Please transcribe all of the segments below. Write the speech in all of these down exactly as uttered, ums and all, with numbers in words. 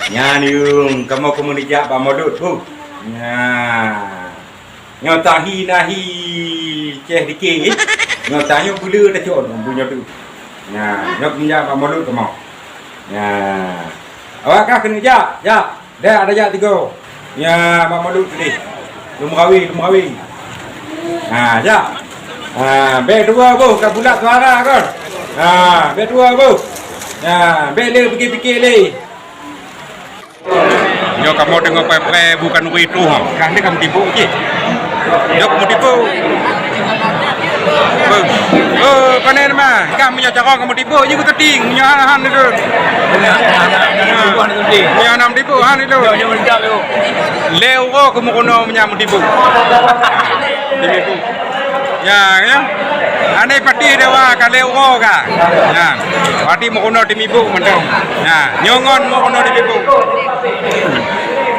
Nyan yung kamoe keumeung jak bak mulod, bu. Nyan. Nyoe tahi nahi ceh dikit. Nyoe tanyoe beuleu tacok bu nyoe tu. Nyan, nyoe keumeung jak bak mulod kamoe. Nyan. Awak kah keuneuk jak, jak. Dak ada jak tiga. Nyan, bak mulod tadi. Lôn meukawen, lôn meukawen. Ha, jak. Ha, bèk dua boh ka bulat suara kon. Ha, bèk dua boh. Ha, bèk lé pikir-pikir lé. Nyoe kamoe teungoh preh-preh bu khanuri troh. Kah ni kamoe timbok cit. Nyoe kamoe timbok. Beuh. Oh, panen mah. Kah meunyoe carông kamoe timbok, nyoe keuteutieng. Meunyoe han-han itu. Meunyoe han timbok, han itu. Lé uroe kamoe keunoe meunyoe timbok. Timbok. Nyan, ya. Aneuk pati dewa ka lhèe uroe ka. Nyan. Pati meurunoe di Mibu mantong. Nyan, nyoe ngon meurunoe di Mibu.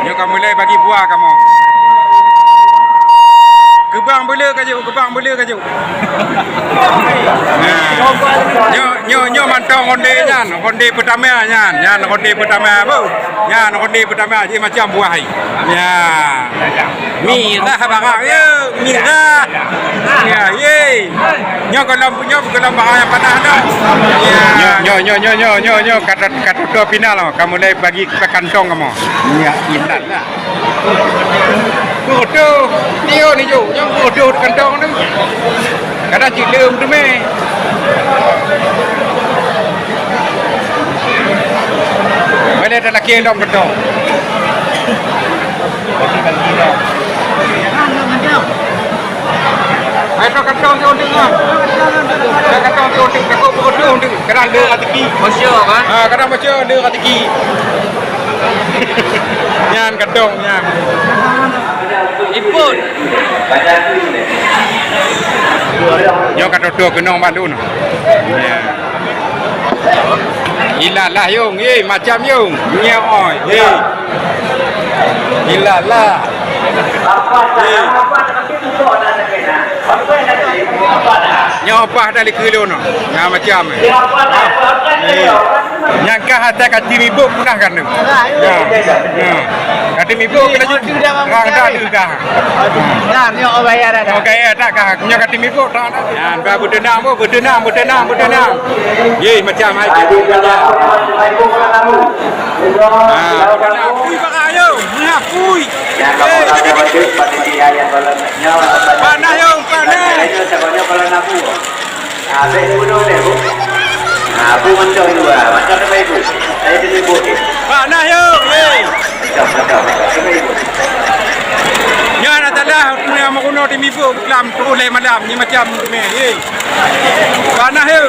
Nyoe ka mulai bagi buah kamoe. Keubang beuleu ka jok, keubang beuleu ka jok. Nyan. Nyoe, nyoe, nyoe mantong ronde nyan, ronde peutama nyan, nyan ronde peutama, bu. Nyan ronde peutama jih macam buah hai. Nyan. Mirah barang, ya, mirah. Ya, ye. Nyoe golom, nyoe golom barang nyang panas dah. Ya. Nyoe, nyoe, nyoe, nyoe, nyoe, nyoe, nyoe, ka, ka tutoe final loh. Ka mulai bagi kantong kamoe. Ya, inan lah. Bodoh, dia ni jo, nyoe bodoh kantong ni. Kadang cit leuem teumé. Boleh dah laki dong kantong. Hai, tu kantong tu, Undeng, ah. Hai, kantong tu, Undeng. Takut beudôh, Undeng. Kadang ada rezeki. Masya, kan? Ha, kadang macam ada rezeki. Nyan kantong, nyan. Ipun. Nyoe ka tutoe keunong bandum. Ya. Ilalah, Yung. Ye, macam, Yung. Nyoe, oi. Ye. Ilalah. Ye. Nyoe pah dari kilo no. Nah, macam. Ye. Nyang ka hata ka timibu punah kan tu. Ya. Ya. Ka timibu kena ju. Rang dah lu dah. Nah, nyoe bayar dah. Okey, ya, tak kah. Nyoe ka timibu, tak, tak. Nyan, bah, beuteunang, bu, beuteunang, beuteunang, beuteunang. Ye, macam hai. Ha, beuteunang. Pui baka, ayo. Nah, pui. Ye. Panas, yo, panas. Habis bunuh deh, bu. Ha, bu mantong dua. Mantong sampai ibu. Saya tu ibu. Panas, yo. Ye. Nyan adalah dunia meurunoe di Mibu kelam terus lé malam ni macam ni. Ye. Panas, yo.